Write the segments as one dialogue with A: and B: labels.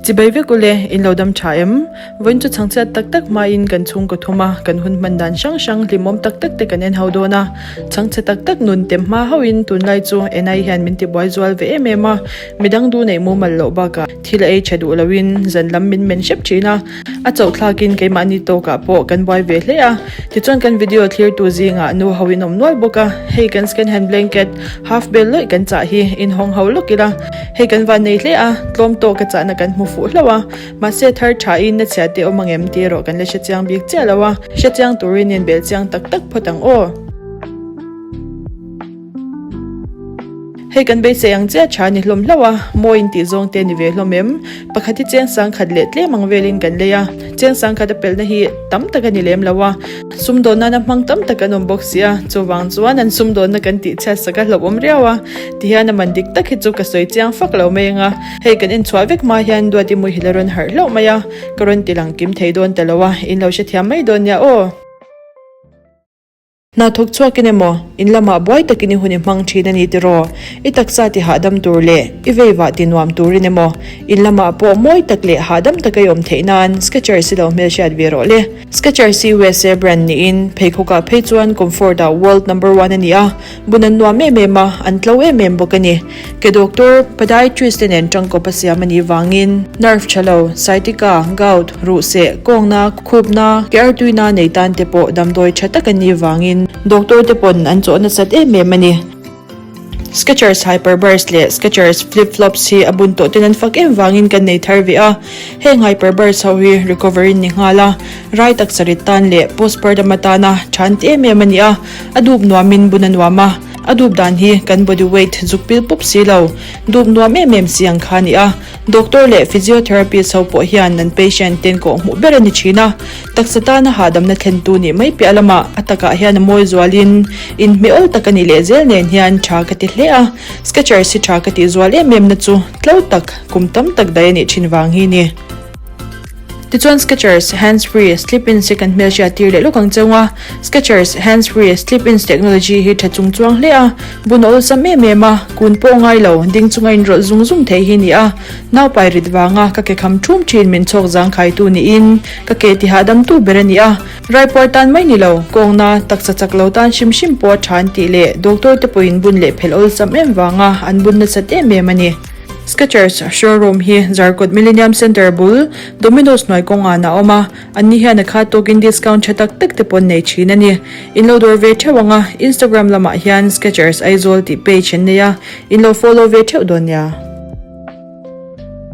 A: Chibai vek ule, in lo dam tha em? Vawiin chu chhangchhiat tak tak hmain kan chhungkaw thum a, kan hun hman dan hrang hrang hlimawm tak tak te kan en ho dawn a. Chhangchhe tak tak nun tem hma hauhin tunlai chu Enai hian min tibuai zual ve em em a, midang du neih mumal loh bakah thil a ei tha duh loin zan lam min men hrep thin a, a chauh thlakin keimahni tawkah pawh kan buai ve hle a. Tichuan kan video thlirtu zingah nu ho in awm nual bawk a, hei kan second hand blanket half bel lawih kan chah hi inhawng ho lawk ila, hei kan van nei hle a, tlawm tawk a chahna kan hmu fuh hlauh a, mahse thar thain na chhia te awm ang em tih erawh kan la hrechiang bik chiah lo a, hrechiang turin inbel chiang tak tak phawt ang aw. Hei kan beisei ang chiah tha ni hlawm hlauh a, mawi in tih zawng te ni ve hlawm em? Pakhat hi cheng sang khat leh tlem ang velin kan lei a, cheng sang khat a pelhna hi tam tak a ni lem lo a, sumdawn nana hmang tam tak an awm bawk si a, chuvang chuan an sumdawnna kan tih chhiat sak a hlauhawm riau a, tihian a man dik tak hi chu ka sawi chiang fak lo mai ang a, hei kan enchhuah vek hma hian Duati muhil a rawn harh hlauh mai a, ka rawn ti lang kim thei dawn ta lo a, in lo hrethiam mai dawn nia aw. Hna thawk chhuakin emaw, in lamah buai takin i hun i hmang thin a ni tiraw? I taksa ti hahdam tur leh i veivah ti nuam turin emaw, in lamah pawh mawi tak leh hahdam taka i awm theih nan Skechers i lo hmelhriat ve rawh le. Skechers hi USA brand niin pheikhawkah phei chuan comfort-ah world number one a ni a, bun an nuam em em a, an tlo em em bawk a ni. Ke doctor, podiatrist te nen tangkawp a siam a nih vangin nerve tha lo, sciatica, gout, ruhseh, kawngna, khupna, ke artuina nei tan te pawh damdawi tha tak a nih vangin doctor te pawn an chawh nasat em em a ni. Skechers Hyperburst leh Skechers Flip Flops hi a bun tawh ten an fak em vangin kan nei thar ve a, heng Hyperburst ho hi recovery ni nghal a, rai taksa rit tan leh postpartum atana tha an ti em em a ni a, a dup nuamin bun a nuam a. A dup dan hi kan body weight zuk pil pup si lo, dup nuam em em si ang kha a ni a. Doctor leh physiotherapist ho pawh hian an patient ten kawh hmuh ber a ni thin a. Taksa tana hahdamna thlentu nih mai piah lamah a takah hian a mawi zualin inhmeh awl tak a nih leh zel nen hian tha ka ti hle a. Skechers hi tha ka tih zual em em na chu tlo tak, kum tam tak daih a nih thin vang hi ni. Tichuan Skechers Hands Free Slip-ins hi kan hmelhriat tir leh lawk ang cheu a, Skechers Hands Free Slip-ins technology hi tha chung chuang hle a, bun a awlsam em em a, kun pawh ngai lo, ding chunga inrawlh zung zung thei hi ni a, naupai rit vanga ka ke kham thum thin min chhawk zangkhaitu niin ka ke ti hahdamtu ber a ni a, raipuar tan mai ni lo, kawngna taksa chak lo tan hrim hrim pawh a tha an tih leh doctor te pawhin bun leh phelh awlsam em vanga an bun nasat em em a ni. Skechers showroom hi Zarkawt Millennium Centre bul Domino's hnuai kawngah a awm a, anni hian a khat tawkin discount tha tak tak te pawh an nei thin a ni. In lo dawr ve theuh ang a, Instagram lamah hian Skechers Aizawl tih page an nei a, in lo follow ve theuh dawn nia.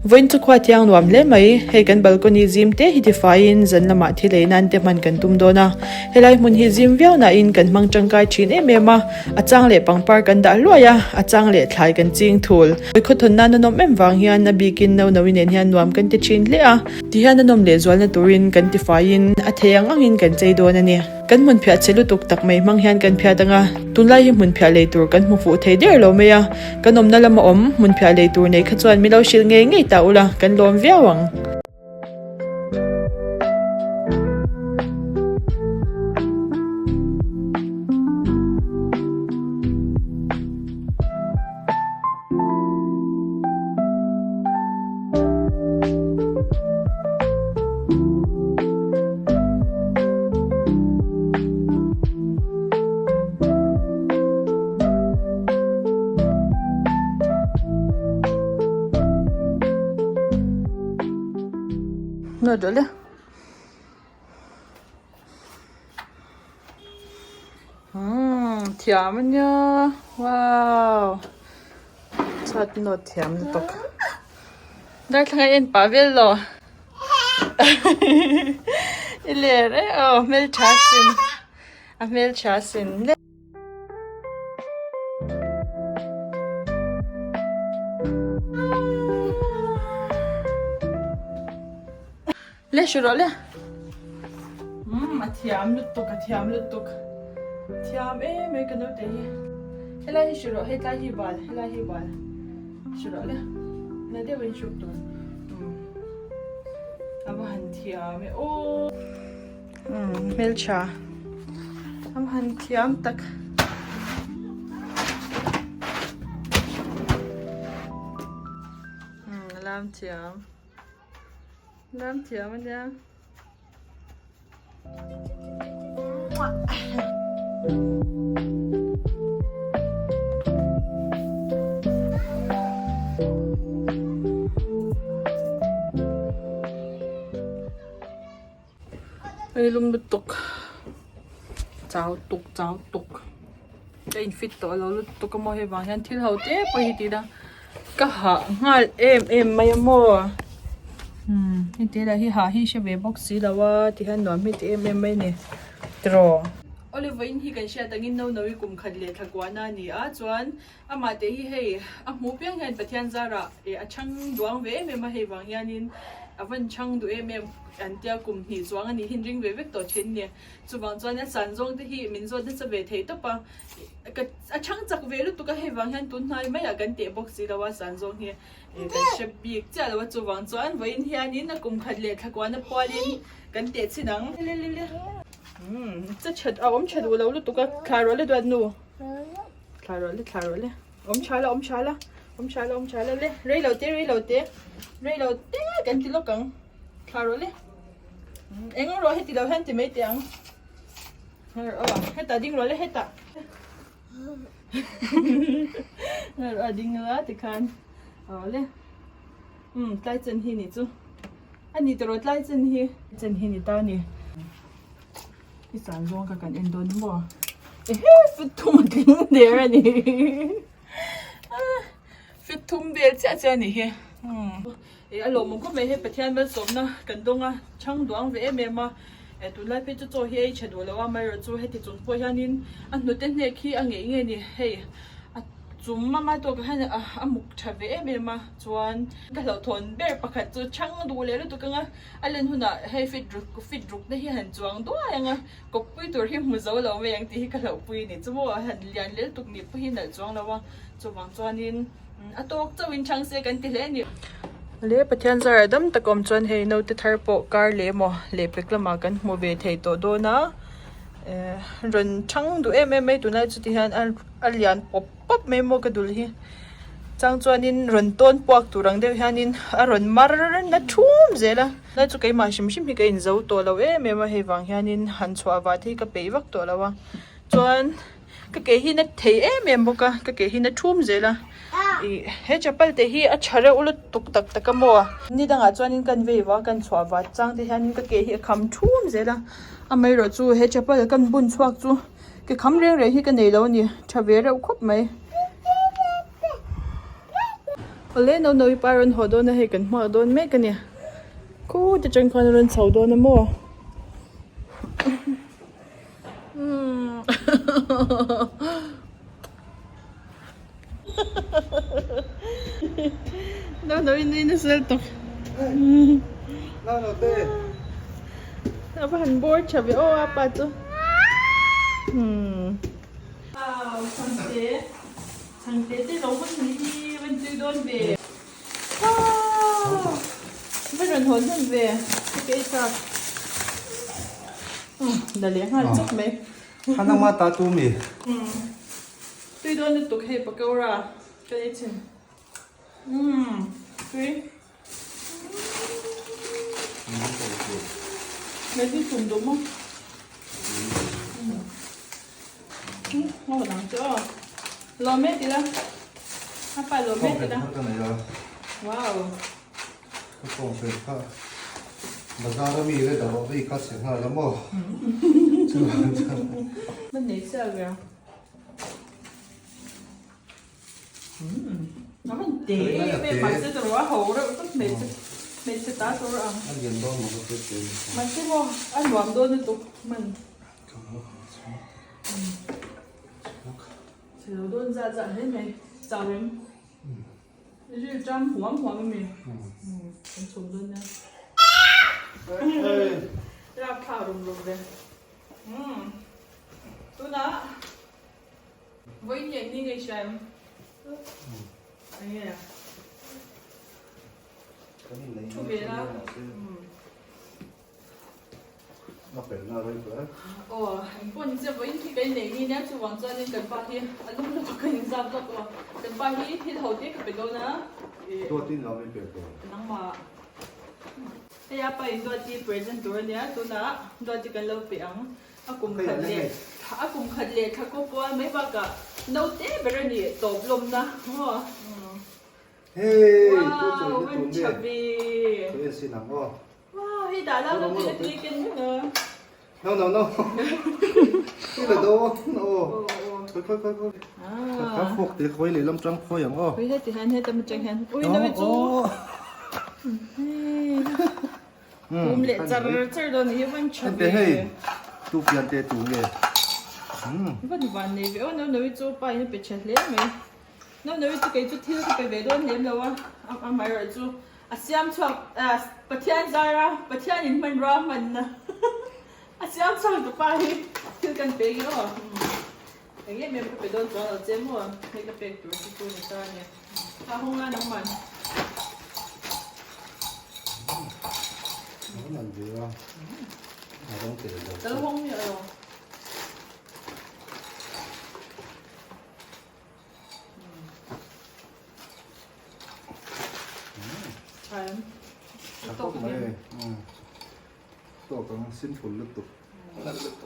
A: Vawiin chu khua thiang nuam hle mai, hei kan balcony zim te hi tifaiin zan lamah thil ei nan te hman kan tum dawn a, helai hmun hi zim viau nain kan hmang tangkai thin em em a, A chang leh pangpar kan dah hluai a, a chang leh thlai kan ching thul. Khawthawn nan a nawm em vang hian a bikin no no-i nen hian nuam kan ti thin hle a. Tihian a nawm lehzualna turin kan tifaiin a thei ang angin kan chei dawn a ni. Kan hmun phiah chhe lutuk tak mai hmang hian kan phiat ang a, tunlai hi hmun phiah lei tur kan hmu fuh thei der lo mai a. Kan awmna lama awm hmun phiah lei tur nei kha chuan mi lo hrilh ngei ngei ta ula, kan lawm viau ang. Thiam a nia wow chhuat nawt thiam lutuk darthlalang a en pah vel lo i ler e aw hmeltha sin a hmeltha sin le. Le hru rawh le. Umm a thiam lutuk a thiam lutuk. Thiam em mai ka naute hi. Helai hi hru rawh hei tlai hi bal helai hi bal. Hru rawh le. Na deuh in hruk tur. Umm a va han thiam e aw. Umm hmeltha a va han thiam tak. Umm a lam thiam. Lam thiam a nia. Hei lum lutuk chau tuk chau tuk ka in fit tawh lo lutuk a maw hei vang hian thil ho te pawh hi tih ila ka hah nghal em em mai a maw umm hei te lah hi hah hi hre ve bawk si lo a ti hian nuam hi ti em em mai a ni tiraw. Awle vawiin hi kan hriat angin no no i kum khat leh thla kuahna a ni a chuan amah te hi hei a hmuh piang hian Pathian zarah eh a chhang duang ve em em a hei vang hianin a van chhang duh em em an tia kum hnih chuang a nih hi an ring ve vek tawh thin a ni. Chuvang chuan a san zawng te hi min zawt nasa ve thei tawp a, ka a chhang chak ve lutuk a, hei vang hian tun hnai maiah kan teh bawk si lo a san zawng hi kan hre bik chiah lo a, chuvang chuan vawiin hianin a kum khat leh thla kuahna pualin kan teh chhin ang. Umm che that a awm tha duh lo lutuk a, thla rawh le duat nu, thla rawh le thla rawh le, awm tha la awm tha la, awm tha la awm tha la le, rei lo te rei lo te, rei lo te kan ti lawk ang. Thla rawh le. Eng rawh heti lo hian ti mai teh ang. Aw hetah ding rawh le hetah. Rawh ding la tikhan. Aw le. Um tlai chen hi ni chu. A ni tawh rawh tlai chen hi. Chen hi ni ta ni. I san zawng kha kan en dawn maw. Ehe fit thum a tling der a ni. Fit thum vel chiah chiah a nih hi. Um. Ih a lawmawm khawp mai hei Pathian malsawmna kan dawng a chhang duang ve em em a eh tunlai phei chu chaw hi ei tha duh lo a amaherawh chu heti chung pawh hianin a hnute hnek hi a ngeih nge ni hei a chum a mai tawkah hian a muk tha ve em em a chuan ka hlauhthawn ber pakhat chu chhang duh leh lutuk anga a len hunah hei fit ruk fit ruk te hi han chuang duai ang a kawppui tur hi hmu zo lo mai ang tih hi ka hlauhpui a ni chu maw han lian leh lutuk nih pawh hi nalh chuang lo a chuvang chuanin. A tawk chauh in chhang se kan ti hle a ni. Le Pathian zarah dam tak awm chuan hei naute thar pawh kar leh emaw lehpek lamah kan hmu ve thei tawh dawn a eh rawn chhang duh em em mai tunlai chuti hian a lian pawp pawp mai maw ka dul hi chang chuanin rawn tawn puak tur ang deuh hianin a rawn mar na thum zel a tunlai chu keimah hrim hrim hi ka inzo tawh lo em em a hei vang hianin han chhuah vah te hi ka peih vak tawh lo a chuan. Ka ke hi na thei em em bawk a, ka ke hi na thum zel a, ih he chapal te hi a tha reuh lutuk tak tak a maw, ni dangah chuanin kan vei vah kan chhuah vat chang te hianin ka ke hi a kham thum zel a, amaherawh chu he chapal kan bun chhuak chu ke kham reng reng hi ka nei lo a ni, tha ve reuh khawp mai. Awle Naunawi pa rawn haw dawn a hei kan hmuak dawn mek a ni, khute tang khan a rawn chho dawn a maw. No no in in sel tuk.
B: No no te.
A: A va han bawr tha ve aw a pa chu. Hmm. Wow, chhangte. Chhangte te lo hun hi van tui dawn ve. Wow! Va rawn hawn hnem ve. Ka ke chak. La leh nghal chawp mai.
B: Kha nangma ta tu mi?
A: Tui dawn lutuk hei pakora ka ei thin. Umm tui. Mei tum duh maw? Lawm e tila a pa lawm e tila wow
B: ka kawng fe kha bazar ami le dawr vei kha chhe nghal a maw chu
A: man nei chiah ve a a man te em em mahse tawrh a ho reuh tawp hmeichhe hmeichhe ta tawrh ang
B: a lian dawn maw ka te te
A: mahse maw a nuam dawn lutuk man Chhe lo dawn zat zat hle mai. Chau em? Ril ṭam huam huam a mi? Kan chhum dawn nia. Rap thlak rum rum ve. Tunah vawiin hi engni nge i hria em? Enge? Thu ve la. Aw, engpawh ni che vawiin khi ka inneih ni nia chuvang chuanin kan pa hi a lum lutuk ka inzam tawp aw. Kan pa hi thil ho te ka pe dawn a. Nangmah. Hei a pa in Duati present tur ania tunah Duati kan lo pe ang. A kum khat leh a kum khat leh thla kaw pual mai bakah naute ber a ni tawp lawmna maw.
B: Hei
A: tu chawi na tur nge
B: chawi en sin ang aw.
A: Wow hei dah la lo tui tui ken reng a.
B: No no no hei la do aw khawi khawi khawi khawi ka fawk te khawi lehlam tang khawi ang aw.
A: Khawi heti hian heta mi tang hian ui nawi chu. Kum leh char char dawn hi van tha
B: ve. Hei tu pian te tu nge.
A: Van van nei ve aw no nawi chu pa in a pe tha hle mai. No nawi chu kei chu thil ka pe ve dawn lem lo a amaherawh chu a siam chhuak Pathian zar a Pathian in hmanrua a hman na a siam chhuak tu pa hi thil kan pe nge aw. Eng em em ka pe dawn chuang lo che maw hei ka pek tur chu chu ni ta a ni. Ka hawng a nangman.
B: Nangman ve a. A rawng tel lo.
A: Kal hawng mi alo. Tha em.
B: Tha khawp mai. Tawk ang simple lutuk.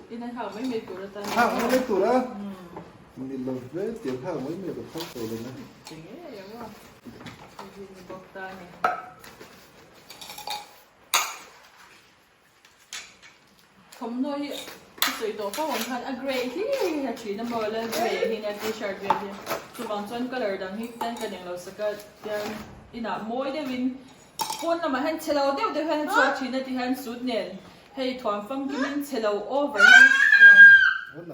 A: In an hak mai mai tur atan.
B: Hak mai mai tur a? Ni lo ve tiang hak mai mai ka phal tawh lo na.
A: Enge eng a? Hei ni bawk ta ni. Thawmhnaw hi ka sawi tawh fo ang khan a grey hlir hi a thin a maw la grey hi nia t-shirt vel hi chuvang chuan colour dang hi tan ka neng lo sak a tiang inah mawi deuhin Pawn lamah hian chhe lo deuh deuh hian a chhuak thin a ti hian suit nen hei thuam famkimin chhe lo over hian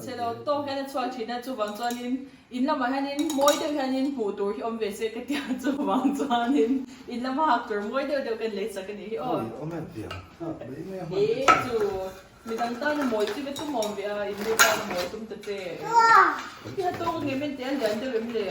A: chhe lo tawk hian a chhuak thin a chuvang chuanin in lamah hianin mawi deuh hianin hmuh tur hi awm ve se ka tia chuvang chuanin in lama hak tur mawi deuh deuh kan lei sak a nih hi aw. E chu midang tana mawi chu va tum awm ve a in nu tana mawi tum ta che i ha tawk ang em en teh a lian deuh em le.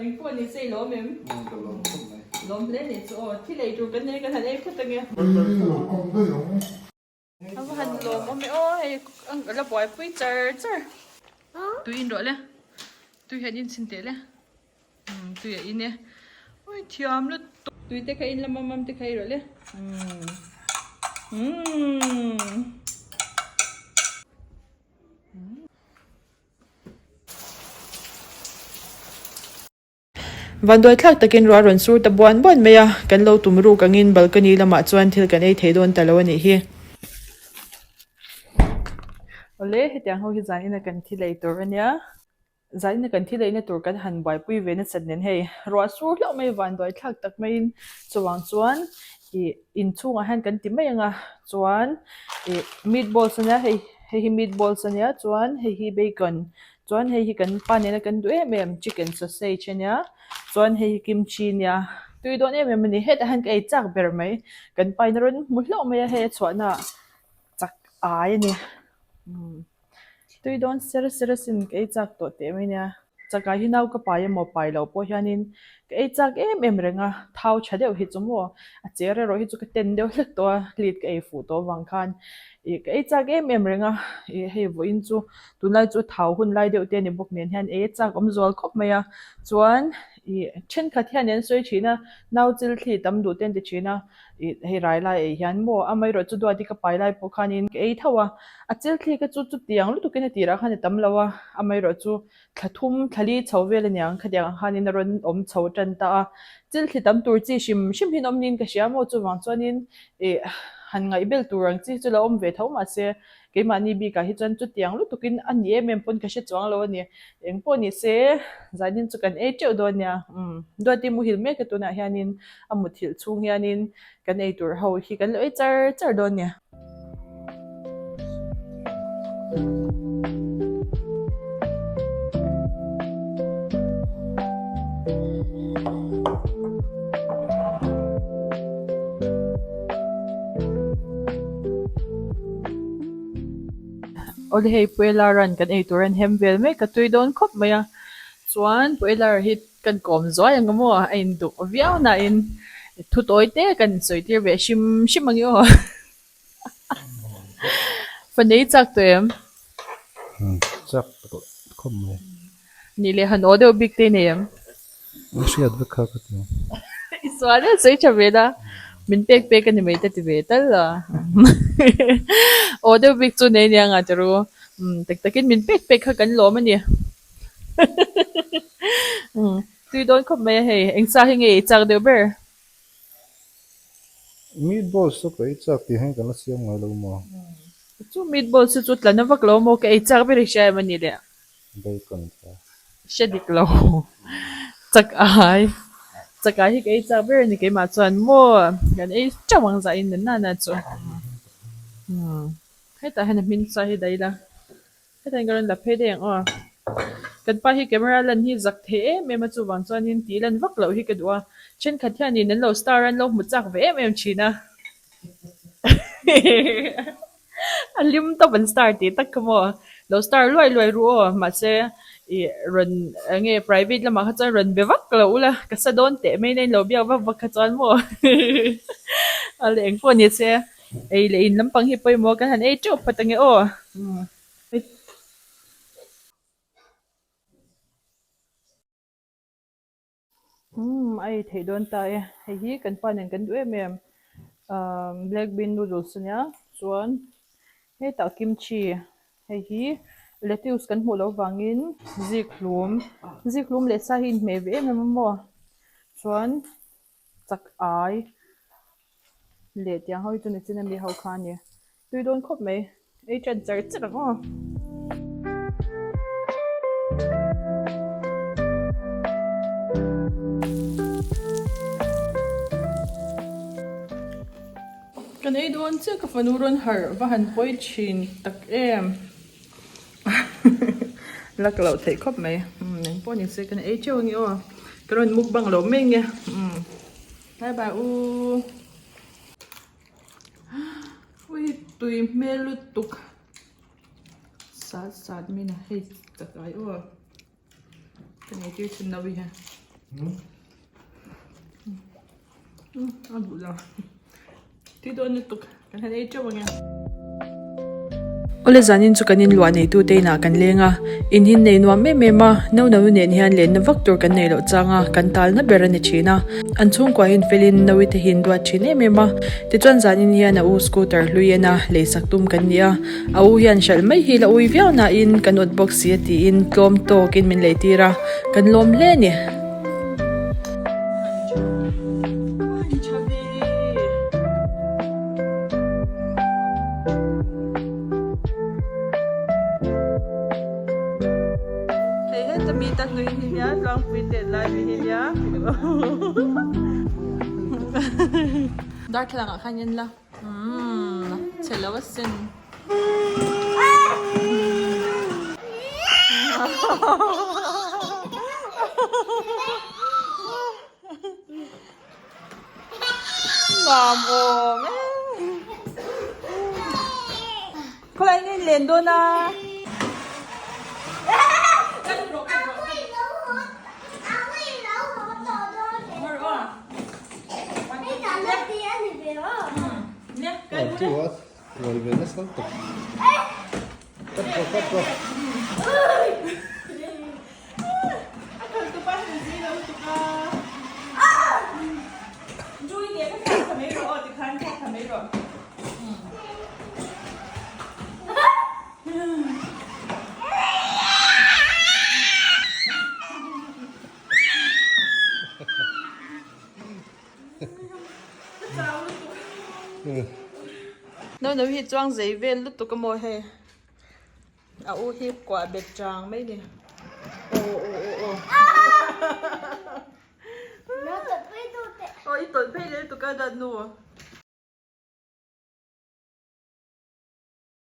A: Engpawh ni se i lawm em?
B: Ka lawm khawp mai.
A: Lawm hle ni chu aw. Thi lei tur kan nei kan han ei phawt ange. A va han lawm awm e aw hei a la buaipui char char. Tui in rawh le. Tui hian in chhin teh le. Umm tui a in e. Ui thiam lutuk. Tui te kha in la mam mam te kha ei rawh le. Umm. Umm. Vanduai thlak takin ruah rawn sur ta buan buan mai a, kan lo tum ruk angin balcony lamah chuan thil kan ei thei dawn ta lo a nih hi. Awle, hetiang ho hi zanina kan thi lei tur a nia. Zanina kan thi leina tur kan han buaipui ve nasat nen hei ruah sur hlauh mai vanduai thlak tak maiin chuvang chuan ih inchhungah hian kan ti mai ang a chuan ih meatballs a nia hei. Hei hi meatballs a nia chuan hei hi bacon chuan hei hi kan pa nena kan duh em em chicken sausage a nia chuan hei hi kimchi a nia tui dawn em em a ni hetah hian ka ei chak ber mai kan pa in a rawn hmu hlauh mai a hei a chhuahna ah chak ai a ni umm tui dawn ser ser asin ka ei chak tawh teh mai nia. Chakai hi nau ka pai emaw pai loh pawh hianin ka ei chak em em reng a, thau tha deuh hi chu maw a cher erawh hi chu ka ten deuh hlek tawh a, hlit ka ei fuh tawh avang khan ih ka ei chak em em reng a, ih hei vawiin chu tunlai chu thau hun lai deuh te a ni bawk nen hian ei a chak awm zual khawp mai a, chuan ih thenkhat hian an sawi thin a, nau chil thli tam duh te an ti thin a, ih hei rai lai ei hian maw amaherawh chu duati ka pai lai pawh khanin ka ei tho a, a chil thli kha chu chutiang lutukin a tirah khan a tam lo a, amaherawh chu Thla thum, thla li chho vel aniang khatiang ang khanin a rawn awm chho tan ta a. Chil thli tam tur chi hrim hrim hian awm niin ka hria maw chuvang chuanin ih han ngaihbel tur ang chi chu la awm ve tho mahse keimahni bikah hi chuan chutiang lutukin a ni em em pawn ka hre chuang lo a ni. Eng pawh ni se zanin chu kan ei teuh dawn nia. Umm Duati muhil mek a tunah hianin a muthilh chhung hianin kan ei tur ho hi kan lo ei char char dawn nia. Awle hei Puela ran kan ei tur a inhem vel mek a tui dawn khawp mai a chuan Puela hi kan kawm zuai ang maw a induh viau nain thu tawi te kan insawi tir ve hrim hrim ang i aw Fanei chak tawh em?
B: Chak tawh khawp mai.
A: Nih leh han aw deuh bik te i nei em?
B: I hriat vek kha ka ti ang.
A: I sual e, sawi tha ve la. Min pek pek a ni mai te ti ve tal a. Aw deuh bik chu nei nia nga ti ru. Tak takin min pek pek kha kan lawm a ni. Tui dawn khawp mai a hei. Eng sa hi nge i chak deuh ber?
B: Meatballs chu ka ei chak tih hian kan la siam ngai lo maw?
A: Chu meatballs chu chu tla na vak lo maw? Ka ei chak ber i hria em a ni le?
B: Bacon kha.
A: Hre dik lo. Chak ai. Chak ai hi ka ei chak ber a ni keimah chuan maw kan ei teuh ang zah in na na chu. Hetah hian a hmin sa hi daih ila. Hetah hian ka rawn la phei daih ang aw. Kan pa hi camera lan hi zak thei em em a chuvang chuanin tih lan vak loh hi ka duh a. Thenkhat hianin an lo star a an lo hmu chak ve em em thin a. A hlim tawp an star tih tak kha maw. Lo star luai luai ru aw mahse ih rawn eng nge private lamah kha chuan rawn be vak lo ula ka sa dawn teh mai na in lo biak vak vak kha chuan maw a leh engpawh ni se ei leh in lampang hi pawimawh kan han ei teuh phawt ange aw. Umm a ei theih dawn ta e hei hi kan pa nen kan duh em em ahh black bean noodles a nia chuan hetah kimchi hei hi lettuce kan hmuh loh vangin zikhlum zikhlum leh sa hi inhmeh ve em em a maw chuan chak ai leh tiang ho hi chu nichin ami ho kha a ni tui dawn khawp mai ei ṭan char char ang aw. Kan ei dawn chiah ka fanu rawn harh va han pawi thin tak em lak loh theih khawp mai engpawh ni se kan ei teuh ang i aw ka rawn mukbang loh mai nge bye bye u. Ui tui hmel lutuk sat sat min a hei tak ai aw ka nei tir chhin lo hi a duh lo tui dawn lutuk kan han ei teuh ang e. Awle zanin chu kan inluah neitute inah kan leng a, in hi nei nuam em em a, no no nen hian lenna vak tur kan nei loh chang a, kan talna ber a ni thin a. An chhungkua hi felin Naui te hi an duat thin em em a, tichuan zanin hian a u scooter hlui en a, leisak tum kan ni a, a u hian hralh mai hi la ui viau nain kan awt bawk si a tiin tlawm tawkin min leitir a, kan lawm hle a ni. Hei heta mi ta hnui hi nia tlangpui tet lai mi hi nia darthlalang ah khan en la umm chhe lo a sen. Nuam awm e. Khawlai nge in len dawn a? No no hi chuang zei vel lutuk a maw hei. A u hi kuah bet chang mai ni. Aw aw aw aw. Aw i tawlh phei leh lutuk a dat nu.